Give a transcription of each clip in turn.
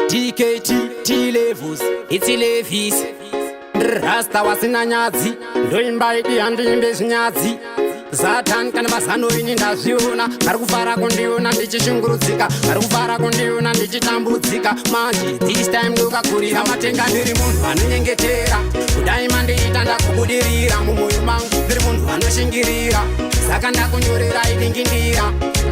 TKT T levels, it's Levis. Rasta wasina nyadzi, ndoimba idi, handiimbe zvinyadzi. Satan kana mazano ini ndazviona, vari kufara kundiona ndichishungurudzika, vari kufara kundiona ndichitambudzika. Manje this time ndokakurira matenga. Ndiri munhu anonyengetera, kudai mandiita ndakubudirira. Mumwoyo mangu ndiri munhu anoshingirira, saka ndakunyorera idingindira.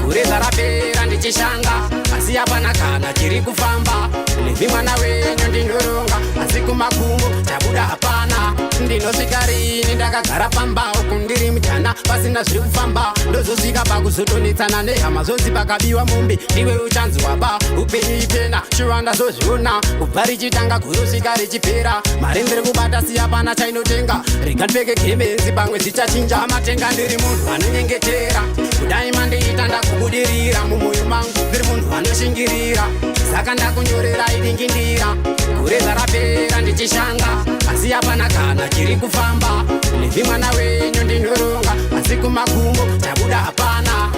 Gore zvarapera ndichishanda, asi hapana kana chiri kufamba. Levi mwana wenyu ndinoronga, asi kumagumo chabuda hapana. Ndinosvika rini ndakagara pamba uku ndiri mujana, pasina zviri kufamba? Ndozosvika pakuzotonetsana nehama, zvonzi pakabiwa mombe ndiwe uchanzi waba. Upenyu ipena shuwa, ndazozviona kubva richitanga gurosvika richipera. Mari ndiri kubata siya pana chainotenga. Rega ndipfeke gemenzi, pamwe zvichachinja. Matenga, ndiri munhu anonyengetera, kudai mandiita ndakubudirira. Mumwoyo mangu ndiri munhu anoshingirira, saka ndakunyorera idingindira. Gore zvarapera ndichishanda, asi hapana kana chiri kufamba. Levi mwana wenyu ndinoronga, asi kumagumo chabuda hapana.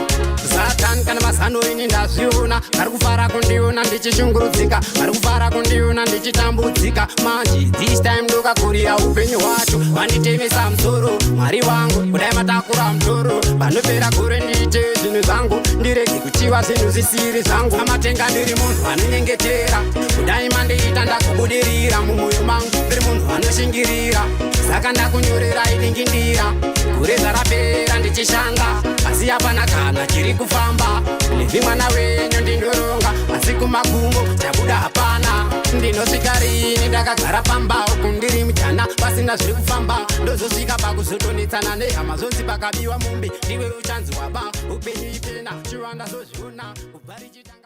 Satan kana mazano ini ndazviona, vari kufara kundiona ndichishungurudzika, vari kufara kundiona ndichitambudzika. Manje this time ndokakurira upenyu hwacho, vanditemesa musoro. Mwari wangu, kudai matakura mutoro, vanopera gore ndiite zvinhu zvangu, ndirege kuchiva zvinhu zvisiri zvangu. Amatenga, ndiri munhu anonyengetera, kudai mandiita ndakubudirira. Mumwoyo mangu ndiri munhu anoshingirira, saka ndakunyorera idingindira. Gore zvarapera ndichishanda, asi hapana kana chiri kufamba. Levi mwana wenyu ndinoronga, asi kumagumo chabuda hapana. Ndinosvika rini ndakagara pamba uku ndiri mujana, pasina zviri kufamba? Ndozosvika pakuzotonetsana nehama, zvonzi pakabiwa mombe ndiwe uchanzi waba. Upenyu ipena shuwa, ndazozviona kubva richitanga.